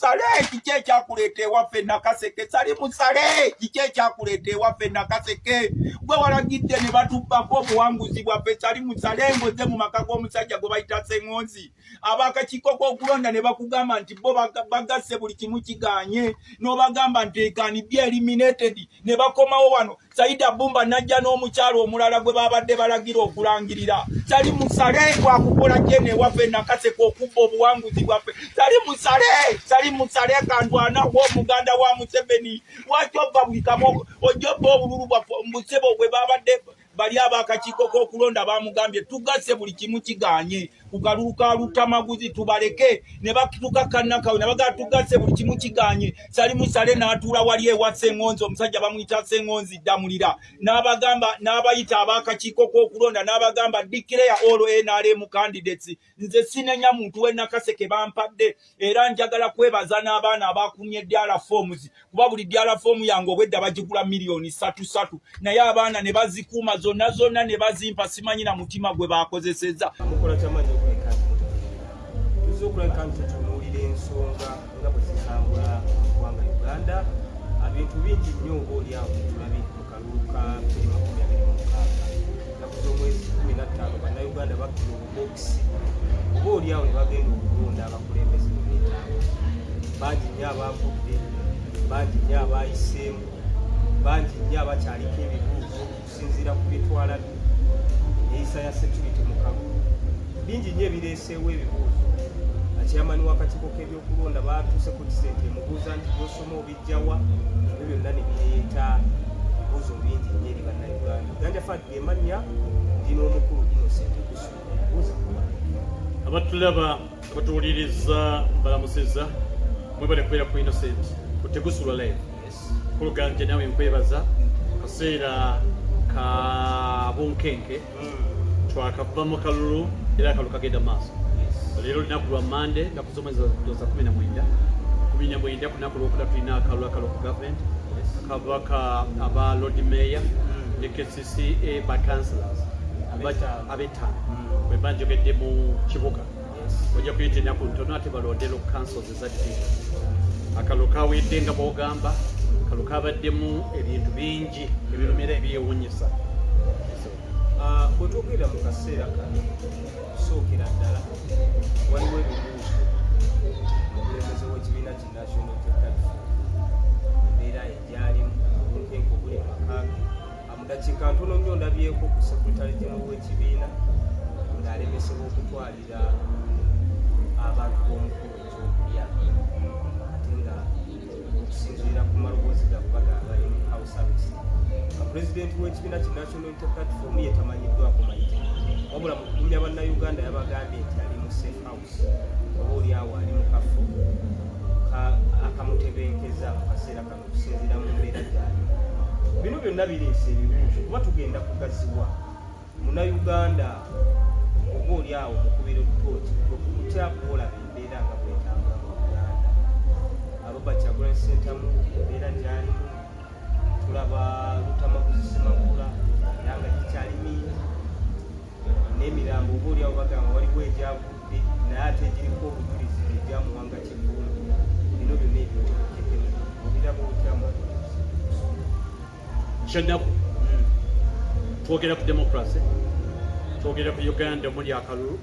Saleh, kiki ekyakuleeta ewaffe Nakaseke? Salimu Saleh, kiki ekyakuleeta ewaffe Nakaseke? Gwe walagidde ne batubbako obuwanguzi bwaffe. Salimu Saleh, ng'ozze mu maka g'omusajja gwe bayita Sseŋŋonzi, ab'akakiiko k'okulonda ne bakugamba nti bo bagasse buli kimu kiganye, n'obagamba nti can be eliminated, ne bakomawo wano. Saida Bumba najja n'omukyalo omulala gwe babadde balagira okulangirira. Salimu Saleh, twakukola kyene ewaffe Nakaseke okubba obuwanguzi bwaffe? Salimu Saleh, Salimu Saleh, kandwanawo omuganda wa Museveni, lwaki obba buli kamu, ojja obba obululu bwaffe? Mbusebo bwe babadde bali ab'akakiiko k'okulonda bamugambye tugasse buli kimu kiganye ku kalulu ka Lutamaguzi, tubaleke ne batukakkannakawe ne bagala tugasse buli kimu kiganye. Salimu Saleh n'atuula wali ewa Sseŋŋonzi, omusajja bamuyita Sseŋŋonzi Ddamulira, n'abagamba, n'abayita ab'akakiiko k'okulonda, n'abagamba, "Declare all NRM candidates." Nze sinenya muntu w'e Nakaseke bampadde, era njagala kwebaza n'abaana abakumye DR forms, kuba buli DR form yange obwedda bagigula miliyoni 3 3, naye abaana ne bazikuuma zonna zonna ne bazimpa. Simanyi na mutima gwe bakozesezza. Mukola kyamaanyi okuleka nti tuzza okulabika nti tutunuulira ensonga nga bwe zitambula mu ggwanga Uganda. Ebintu bingi nnyo oba oliawo tulabye mu kalulu ka 2026, ennaku z'omwezi 15, Bannayuganda bakkira obubokisi oba oliawo ne bagenda okulonda abakulembeze bwe beetaaga. Bangi nnyo abaavudde, bangi nnyo abayiseemu, bangi nnyo abakyaliko ebibuuzo okusinziira ku bitwalabye, neeyisa ya security mu kalulu. Bingi nnyo ebireeseewo ebibuuzo. Chairman w'akakiiko k'ebyokulonda baatuuse ku kisente emubuuza nti byosoma obijjawa? Ebyo byonna ne bireeta ebibuuzo bingi nnyo eri Bannayuganda. Ganja Fad gemannya, ndi n'omukulu Innocent Gusu. Buuza kuba Abatulaba, abatuwuliriza, mbalamusizza. Mwebale kubeera ku Innocent ku Tegusulwa Live. Kuluganje nawe nkwebaza. Kaseera ka bunkenke, twakava mu kalulu era akalulu kagenda maaso. Leero lunaku lwa Mande, naku z'omwezi za 19, 19, ku lunaku lwokuna tulina akalulu aka local government, akabaka aba lord mayor ne KCCA ba councillors Ab'ettaano. Ab'ettaano bwe banjogedde mu kibuga, ojja kuyita ennaku ntono ate balonde local councils eza division. Akalulu kawedde nga bwogamba, akalulu kabaddemu ebintu bingi ebirumira, ebyewunyisa. Ah, bwe twogerera mu kaseera kano, kusookera ddala waliwo ebibuuzo omukulembeze w'ekibiina ki National Unity Platform, embeera egyalimu, obunkenke obuli mu maka ge. Ah, mu dakiika ntono nnyo ndabyeko ku secretary general w'ekibiina ng'alemesebwa okutwalira abantu b'omukulu ekyokulya, ate nga okusinziira ku maloboozi gaabwe bagamba bali mu house arrest. Nga pulezidenti w'ekibiina ki National Unity Platform ye tamanyiddwako mayite, wabula mu kugumya Bannayuganda yabagambye nti ali mu safe house, oba oli awo ali mu kafo akamutebenkeza mu kaseera kano okusinziira mu mbeera gy'alimu. Bino byonna bireese ebibuuzo kuba tugenda kugaziwa. Munnayuganda oba oli awo mukubira ttooki kutya bwolaba embeera nga bwetambula mu Uganda? Robert Kyagulanyi Ssentamu embeera gy'alimu, tulaba Lutamaguzi Ssemakula era nga gikyali mingi n'emirambo, oba oliawo bagamba waliwo egyavudde naye ate egiriko obujulizi egyamuwanga Kivumbi. Bino byonna ebyotegekeddemu obiraba otya? Kyannaku. Twogera ku democracy, twogera ku Uganda omuli akalulu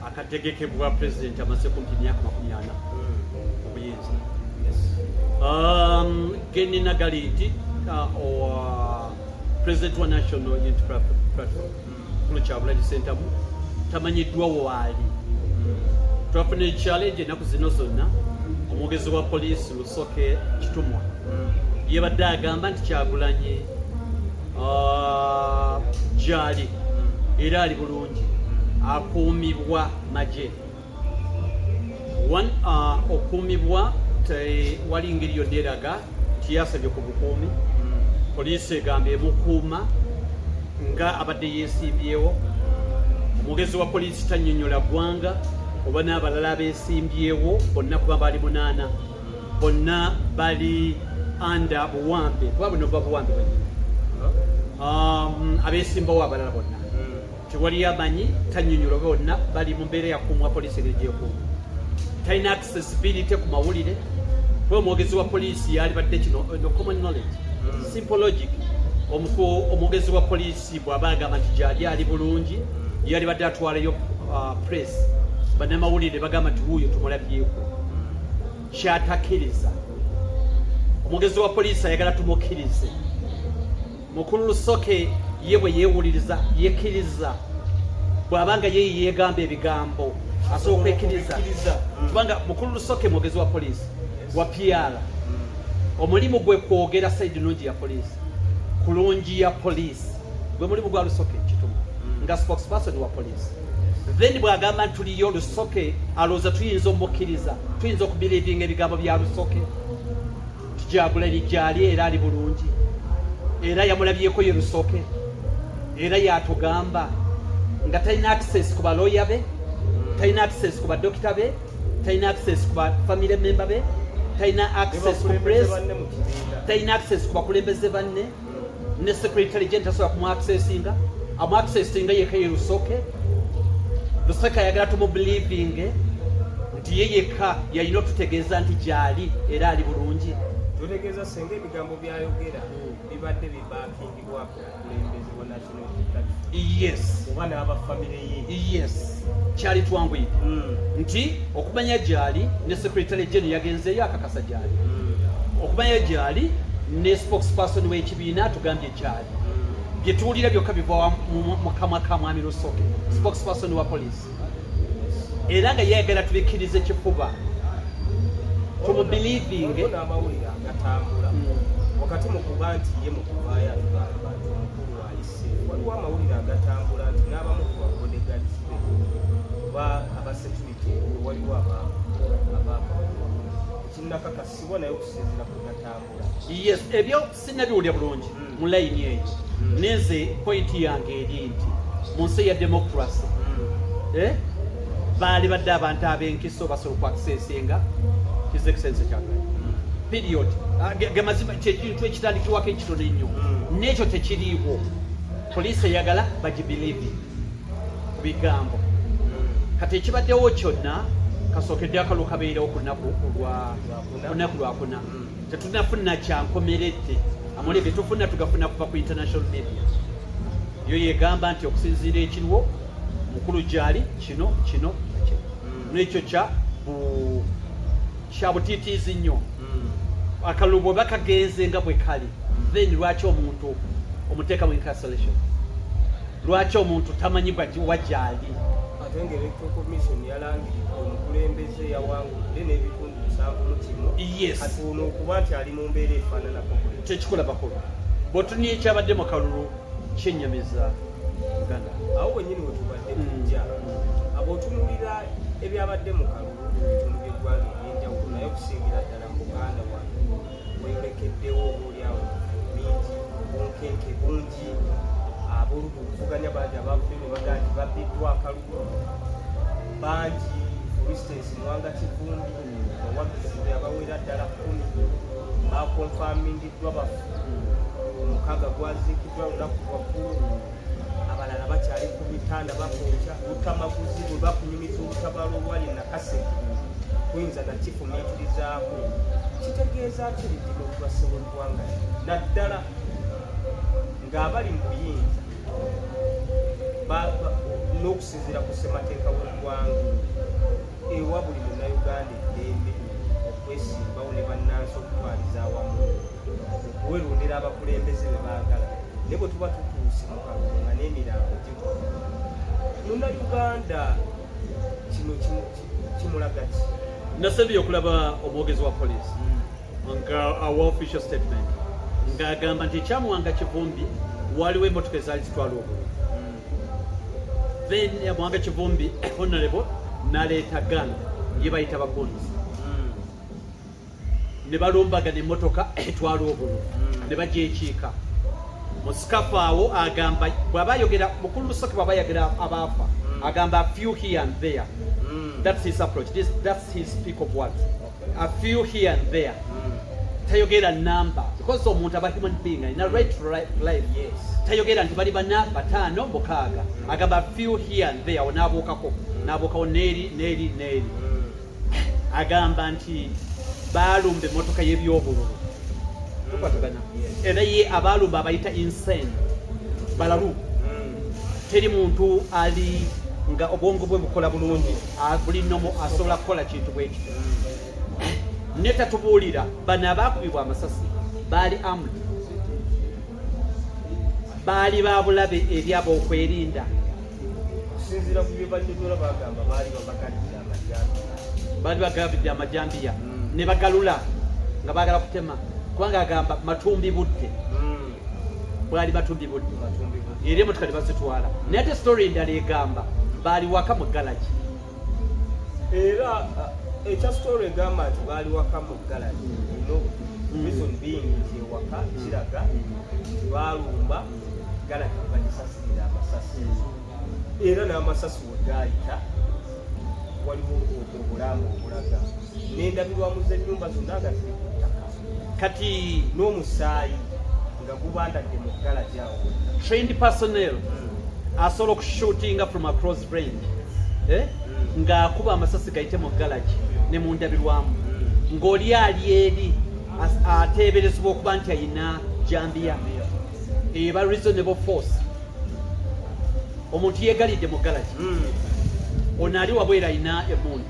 akategekebwa president amaze kumpi emyaka 40 obuyinza. Genina gali nti owa president wa National Unity Platform Kulu Kyagulanyi Ssentamu tamanyiddwa waali. Twafuna challenge ennaku zino zonna, omwogezi wa poliisi Rusoke Kitumwa yebadde agamba nti Kyagulanyi gyali era ali bulungi, akuumibwa magye. One, okuumibwa wali ngeri yonna eraga nti yasabye ku bukuumi. Poliisi egamba emukuuma nga abadde yeesimbyewo. Omwogezi wa poliisi tannyonnyola ggwanga oba n'abalala abeesimbyewo bonna, kuba baali munaana, bonna bali under buwambe, kuba buno buba buwambe bwennyini. Abeesimbawo abalala bonna tewali amanyi, tannyonnyola oba bonna bali mu mbeera yakuumwa poliisi engeri gyekuuma. Talina accessibility ku mawulire, kuba omwogezi wa poliisi yalibadde kino, no common knowledge, simple logic. Omwogezi wa poliisi bw'aba agamba nti gyali ali bulungi, yalibadde atwalayo press, bannamawulire bagamba nti wuuyo tumulabyeko. Kyatakkiriza omwogezi wa poliisi, ayagala tumukkirize. Mukulu Lusoke ye bwe yeewuliriza, yekkiriza, bw'aba nga ye yeegamba ebigambo asobola okwekkiriza, kubanga Mukulu Lusoke mwogezi wa poliisi wa PR. Omulimu gwe kwogera side nungi ya poliisi, kulungi ya poliisi, gwe mulimu gwa Lusoke kitumu nga spokesperson wa poliisi. Then bw'agamba nti tuliyo, Lusoke alowooza tuyinza omukkiriza, tuyinza okubelievinga ebigambo bya Lusoke tijagula gyali era ali bulungi, era yamulabyeko ye Lusoke, era yatugamba nga talina access ku balooya be, talina access ku badokita be, talina access ku ba family member be, talina access ku press, talina access ku bakulembeze banne, ne secretary general tasobola kumuaccessinga. Amuaccessinga yekka ye Lusoke. Lusoke ayagala tumubelievinge nti ye yekka yalina otutegeeza nti gyali era ali bulungi. Totegeeza senga ebigambo byayogera bibadde bibackingibwako obukulembeze bwa National Unity Platform oba n'abafamire ye? Yes, kyali twanguyidde nti okumanya gyali ne secretary general yagenzeeyo akakasa gyali, okumanya gyali ne spokesperson w'ekibiina atugambye gyali. Bye tuwulira byokka biva mu kamwa ka Mwami Lusoke, spokesperson wa police, era nga yayagala tubikkirize kifuba, tumubelievinge. Waliwo n'amawulire agatambula wakati mu kuba nti ye mu kuvaayo atugamba nti omukulu ayise. Waliwo amawulire agatambula nti n'abamu ku babodyguards be oba aba security ewe waliwo ekinnakakasibwa, naye okusinziira ku gatambula. Yes, ebyo sinnabiwulira bulungi mu layini eyo. Nenze point yange eri nti mu nsi eya democracy, eh, baali badde abantu ab'enkiso basobola okuaccessinga His Excellency Kyagulanyi, period. Ah, ge mazima kyekintu ekitandikirwako ekitono ennyo. N'ekyo tekiriiwo. Poliisi eyagala bagibelieve ku bigambo. Kati ekibaddewo kyonna kasookedde akalulu kabeerewo ku lunaku Lwakuna. Lunaku lwakuna. Tetunafuna kyankomeredde. Amawulire getufuna tugafuna kuva ku international media, yo yegamba nti okusinziira ekiriwo mukulu gyali kino kino nakino. N'ekyo kya butiitiizi nnyo. Akalulu bwe bakagenze nga bwe kali, then lwaki omuntu omuteeka mu incarceration? Lwaki omuntu tamanyi wa gyali? Ate nga Electoral Commission yalangiridde omukulembeze yawangudde n'ebitundu 71. Kati ono okuba nti ali mu mbeera efaananako bwe Tekikola bakulu. Bw'otunuulira ekyabadde mu kalulu, kyennyamiza Uganda. Awo wennyini we tubadde tujja. Ab'otunuulira ebyabadde mu kalulu mu bitundu by'eggwanga ebyenjawulo, naye okusingira ddala mu Buganda wano, weyolekeddewo obaoliawo mingi, obunkenke bungi, ab'oludda oluvuganya bangi abavudde ne bagaa nti babbiddwa akalulu bangi. For instance, Muwanga Kivumbi, abawagizi be abawera ddala 10 baconfirmingiddwa bafu, omukaaga gwaziikiddwa lunaku lwaggulu, abalala bakyali ku bitanda bakonca. Lutamaguzi bwe bakunyumiza olutabaalo olwali Nakaseke, tuyinza nakifumiitirizaako. Kitegeeza ki eri democracy w'eggwanga, naddala ng'abali mu buyinza n'okusinziira ku ssemateeka w'eggwanga ewa buli munnayuganda eddembe okwesimbawo ne bannansi okutwaliza awamu okuwerondera abakulembeze be baagala, naye bwe tuba tutuuse mu kalulu nga n'emirambo gigwa, munnayuganda kino kimulaga ki? Nasabye okulaba omwogezi wa poliisi nga awa official statement ng'agamba nti ekyamuwanga Kivumbi waliwo emotoka ezaali zitwala obululu, then Muwanga Kivumbi honorable n'aleeta gang ye bayita bagunzi ne balumbagana emmotoka etwala obululu ne bagyekiika mu scuffle. Awo agamba bw'aba ayogera, mukulu Lusoke bw'aba ayogera abaafa, agamba a few here and there. That's his approach. That's his speak of words, a few here and there. Tayogera number because omuntu aba human being, alina right to right life. Tayogera nti bali bana, bataano, mukaaga. Agamba a few here and there. Awo n'abuukako, n'abuukawo neeri neeri neeri. Agamba nti baalumba emmotoka y'ebyobululu. Tukwatagana? Era ye abaalumba abayita insane, balalu. Teri muntu ali nga obwongo bwe bukola bulungi, buli nomo asobola kukola kintu bwekityo. Ne tatubuulira bano abaakubibwa amasasi baali armed, baali ba bulabe eri ab'okwerinda? Okusinziira ku bye bannyonnyola, bagamba baali babagalidde amajambiya. Baali bagabidde amajambiya ne bagalula nga baagala kutema, kubanga agamba matumbi budde, bwali matumbi budde. Matumbi budde. Era emotoka ne bazitwala. Naye ate story endala egamba baali waka mu galagi. Era ekya story egamba nti baali waka mu galagi erina reason being nti ewaka kiraga nti baalumba galagi ne bagisasirira amasasi, era n'amasasi we gaayita waliwo obulamba obulaga n'endabirwamu z'ennyumba zonna nga ziri ku ttaka. Kati n'omusaayi nga gubandadde mu galagi awo wonna. Trained personnel asobola okushootinga from across range, eh? Ng'akuba amasasi gayite mu galagi ne mu ndabirwamu, ng'oli ali eri ateeberezebwa okuba nti ayina jambiya, eba reasonable force. Omuntu yeegalidde mu galagi, ono ali wabweru ayina emundu,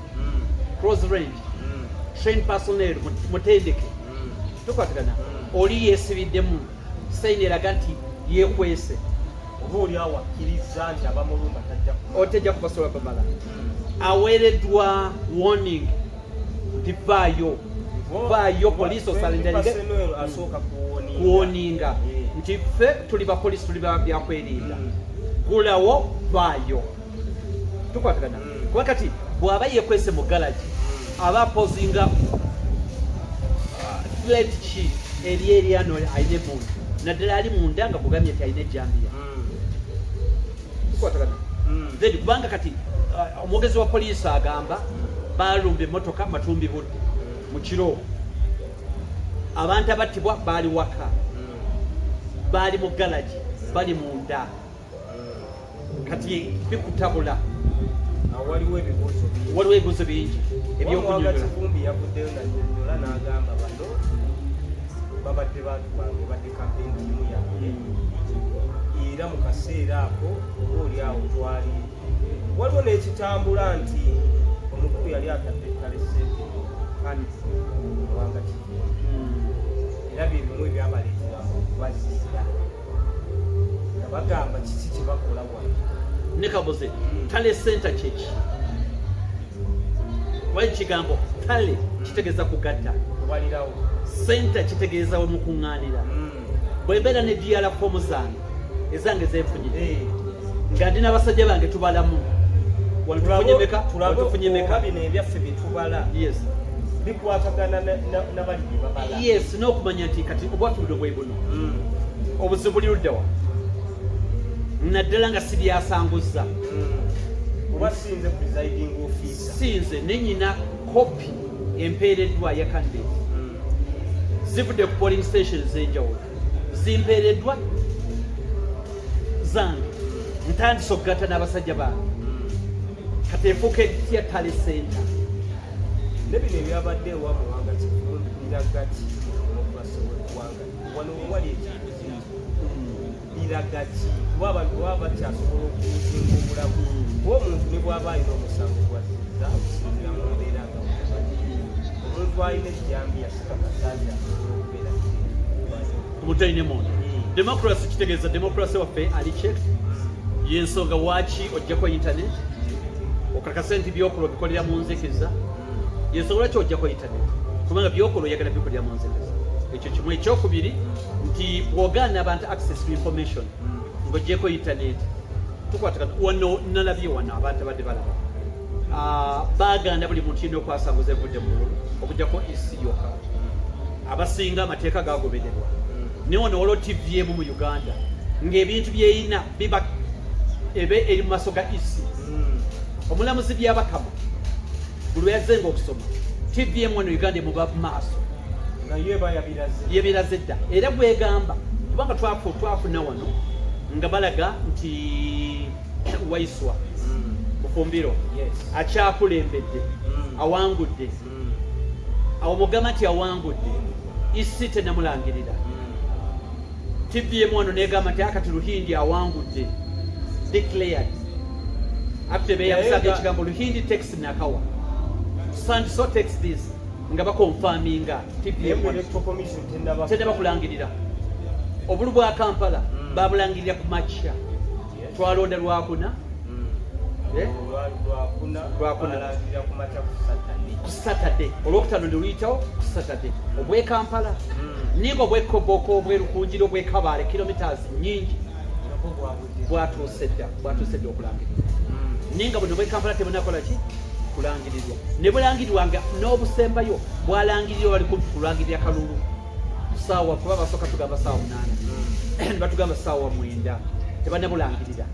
close range, trained personnel mutendeke. Tukwatagana? Oli yeesibiddemu sign eraga nti yeekwese. Oba oli awo akkiriza nti abamulumba tajja kumala. Otejja kubasobola bamala. Aweereddwa warning nti vaayo, vaayo, poliisi osurrenderinge. Personnel asooka kuwarninga. Kuwarninga nti ffe tuli bapoliisi, tuli ba byakwerinda, gulawo, vaayo. Tukwatagana? Kuba kati bw'aba yekwese mu galagi, aba aposinga threat ki eri eryano alina emundu, naddala ali munda nga kugambye nti alina ejambiya? Tukwatagana? Then kubanga kati omwogezi wa poliisi agamba balumba emmotoka matumbi budde mu kiro, abantu abattibwa baali waka, baali mu galagi, bali munda. Kati bikutabula. Awo waliwo ebibuuzo bingi. Waliwo ebibuuzo bingi Muwanga ebyokunyonyola. Kivumbi yavuddeyo nannyonnyola n'agamba bano babadde bantu bange, badde campaign team yange, era mu kaseera ako oba oli awo twali waliwo n'ekitambula nti omukulu yali atadde tally center kandi Muwanga Kivumbi, era bye bimu ebyabaleetera okubazizira nga bagamba kiki kye bakola wano. Nekabuze, tally center kyeki? Kuba ekigambo tally kitegeeza kugatta, kubalirawo. Center kitegeeza we mukuŋŋaanira. Bwe mbeera ne DR form zange, ezange zenfunyire, nga ndi n'abasajja bange, tubalamu wano tufunye meka, wano tufunye oba meka. Bino ebyaffe bye tubala bikwatagana nabali bye babala. Yes, n'okumanya nti kati obwaffe buno bwe buno. Obuzibu buli luddawa, naddala nga si byasanguza? Oba sinze presiding officer. Sinze nenyina kopi empeereddwa ya candidate, zivudde ku polling station ez'enjawulo, zimpeereddwa zange, ntandise okugatta n'abasajja bange. Kati efuuka etya tally center? Ne bino ebyabadde ewa Muwanga Kivumbi biraga ki democracy w'eggwanga wano wewali ekibuuzo ekyo? Biraga ki? Kuba abantu baba bakyasobola okuwuzinga obulamu, kuba omuntu ne bw'aba alina omusango gwazizza, okusinziira mu mbeera nga bwebali, omuntu alina ejjambiya sikakasa nti asobola okubeera. Omuntu alina emundu. Democracy kitegeeza democracy waffe ali checked. Yensonga waaki ojjako internet okakase nti byokola obikolera mu nzikiza. Yensonga lwaki ojjako internet, kubanga byokola oyagala bikolera mu nzikiza. Ekyo kimu. Ekyokubiri nti bw'ogaana abantu access to information ng'ogyeko internet, tukwatagana? Wano nalabye wano abantu abadde balaba, baagaana buli muntu yenna okwasanguza evudde mu bululu okujjako EC yokka. Abasinga amateeka gagobererwa, naye wano waliwo TV emu mu Uganda ng'ebintu byeyina biba ebe eri mu maaso ga EC. Omulamuzi Byabakama buli lwe yazzenga okusoma, TV emu wano Uganda emuba mu maaso. Nga yo eba yabiraze. Yebiraze dda, era gwegamba kubanga twafuna wano nga balaga nti Waiswa Mufumbiro akyakulembedde, awangudde. Awo mugamba nti awangudde, EC tenamulangirira. TVM wano negamba nti akati Ruhindi awangudde, declared. Actually beyamusaga ekigambo Ruhindi takes Nakawa, so takes this, nga bakonfaminga TVM wano. Electoral Commission tennaba Tennaba kulangirira. Obulu bwa Kampala babulangirira ku makya. Twalonda Lwakuna. Eh? Lwakuna. Lwakuna. Balangirira ku makya ku Saturday. Ku Saturday, Olwokutaano ne luyitawo ku Saturday obw'e Kampala. Ninga obw'ekoboko, obw'erukunjira, obw'ekabaale, kilometers nyingi. Nabwo bwabudde. Bwatuuse dda, bwatuuse dda okulangirirwa. Ninga buno bw'e Kampala tebunakola ki kulangirirwa, ne bulangirirwa nga n'obusembayo bwalangirirwa bali kumpi kulangirira kalulu saawa, kuba basooka tugamba saawa 8, ne batugamba saawa 9, tebanabulangirira.